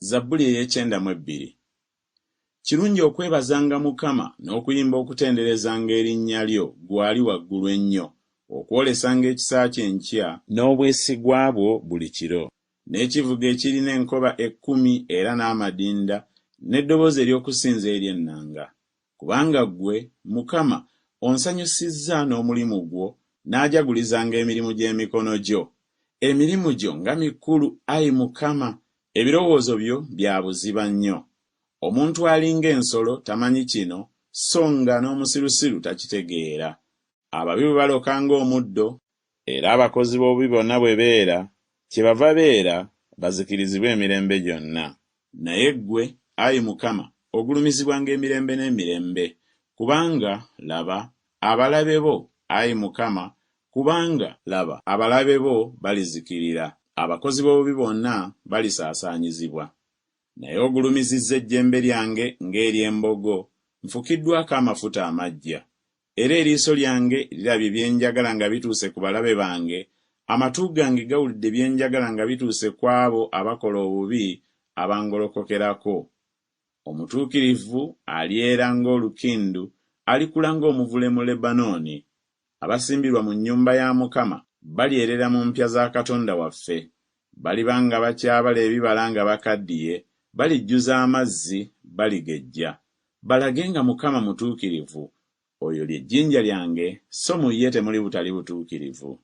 Zabbuli ey'ekyenda mu ebbiri. Kirungi okwebazanga Mukama n'okuyimba okutenderezanga erinnya lyo, ggwe Ali Waggulu Ennyo, okwolesanga ekisa kyo enkya, n'obwesigwa bwo buli kiro, n'ekivuga ekirina enkoba ekkumi era n'amadinda, n'eddoboozi ery'okusinza ery'ennanga. Kubanga ggwe, Mukama, onsanyusizza n'omulimu gwo, naajagulizanga emirimu gy'emikono gyo. Emirimu gyo nga mikulu, ayi Mukama! Ebirowoozo byo bya buziba nnyo. Omuntu ali ng'ensolo tamanyi kino, so nga n'omusirusiru takitegeera. Ababi bwe baloka ng'omuddo, era abakozi b'obubi bonna bwe beera, kyebava beera, bazikirizibwe emirembe gyonna. Naye ggwe, ayi Mukama, ogulumizibwanga emirembe n'emirembe, kubanga, laba, abalabe bo, ayi Mukama, kubanga, laba, abalabe bo balizikirira, abakozi b'obubi bonna balisaasaanyizibwa. Naye ogulumizizza ejjembe lyange ng'ery'embogo, nfukiddwako amafuta amaggya. Era eriiso lyange lirabye bye njagala nga bituuse ku balabe bange, amatu gange gawulidde bye njagala nga bituuse ku abo abakola obubi abangolokokerako. Omutuukirivu alyera ng'olukindu, alikula ng'omuvule mu Lebanooni. Abasimbirwa mu nnyumba ya Mukama balyerera mu mpya za Katonda waffe. Baliba nga bakyabala ebibala nga bakaddiye, balijjuza amazzi, baligejja. Balage nga Mukama mutuukirivu, oyo lye jjinja lyange, so mu ye temuli butali butuukirivu.